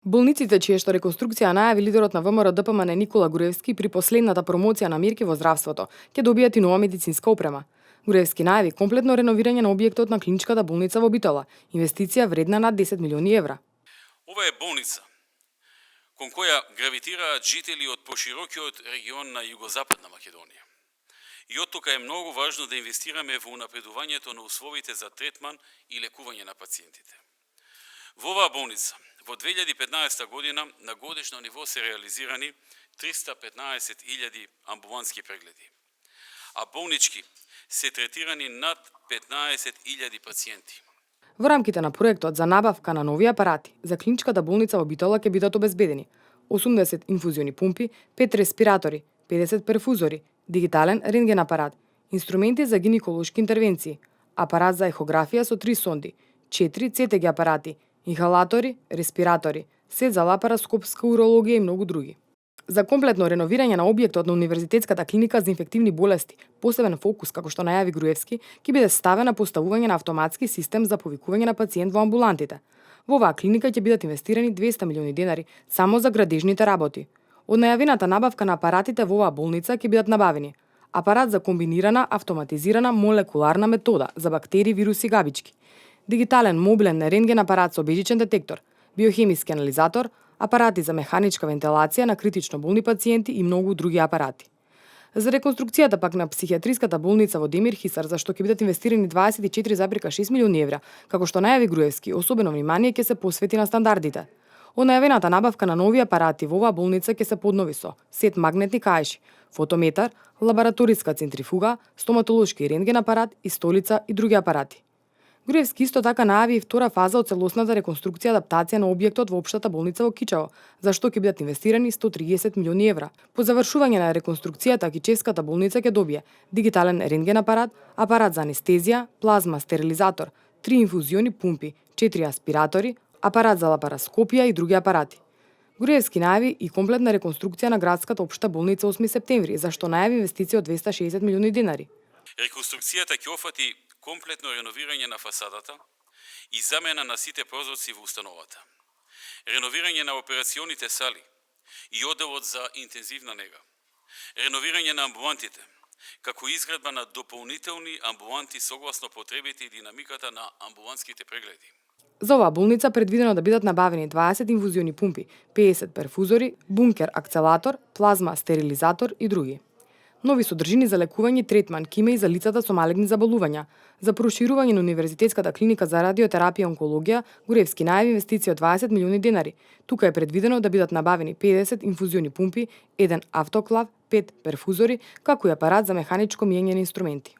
Болниците, чија што реконструкција најави лидерот на ВМРО-ДПМН Никола Груевски при последната промоција на мерки во здравството, ќе добијат и нова медицинска опрема. Груевски најави комплетно реновирање на објектот на клиничката болница во Битола, инвестиција вредна над 10 милиони евра. Ова е болница кон која гравитираат жители од поширокиот регион на југозападна Македонија. И оттука е многу важно да инвестираме во унапредувањето на условите за третман и лекување на пациентите. Во оваа болница во 2015 година на годишно ниво се реализирани 315.000 амбулантски прегледи, а болнички се третирани над 15.000 пациенти. Во рамките на проектот за набавка на нови апарати за клиничката болница во Битола ќе бидат обезбедени 80 инфузиони пумпи, 5 респиратори, 50 перфузори, дигитален рентген апарат, инструменти за гинеколошки интервенции, апарат за ехографија со 3 сонди, 4 ЦТГ апарати, инхалатори, респиратори, сет за лапароскопска урологија и многу други. За комплетно реновирање на објектот на Универзитетската клиника за инфективни болести, посебен фокус, како што најави Груевски, ќе биде ставен на поставување на автоматски систем за повикување на пациент во амбулантите. Во оваа клиника ќе бидат инвестирани 200 милиони денари само за градежните работи. Од најавената набавка на апаратите во оваа болница ќе бидат набавени апарат за комбинирана автоматизирана молекуларна метода за бактерии, вируси и габички, дигитален мобилен рентген апарат со бежичен детектор, биохемиски анализатор, апарати за механичка вентилација на критично болни пациенти и многу други апарати. За реконструкцијата пак на психијатриската болница во Демир Хисар, за што ќе бидат инвестирани 24,6 милиони евра, како што најави Груевски, особено внимание ќе се посвети на стандардите. Од најавената набавка на нови апарати во оваа болница ќе се поднови со сет магнетни каиши, фотометар, лабораториска центрифуга, стоматолошки рентген апарат и столица и други апарати. Груевски исто така најави и втора фаза од целосната реконструкција и адаптација на објектот во општата болница во Кичево, за што ќе бидат инвестирани 130 милиони евра. По завршување на реконструкцијата, Кичевската болница ќе добие дигитален рентген апарат, апарат за анестезија, плазма стерилизатор, 3 инфузиони пумпи, 4 аспиратори, апарат за лапароскопија и други апарати. Груевски најави и комплетна реконструкција на градската општа болница 8 септември, за што најави инвестиција од 260 милиони денари. Реконструкцијата ќе офати комплетно реновирање на фасадата и замена на сите прозорци во установата, реновирање на операционите сали и оделот за интензивна нега, реновирање на амбулантите, како изградба на дополнителни амбуланти согласно потребите и динамиката на амбулантските прегледи. За оваа болница предвидено да бидат набавени 20 инфузиони пумпи, 50 перфузори, бункер акцелатор, плазма стерилизатор и други. Нови содржини за лекување и третман киме и за лицата со малегни заболувања. За проширување на Универзитетската клиника за радиотерапија и онкологија, Груевски најави инвестиција од 20 милиони денари. Тука е предвидено да бидат набавени 50 инфузиони пумпи, 1 автоклав, 5 перфузори, како и апарат за механичко миење на инструменти.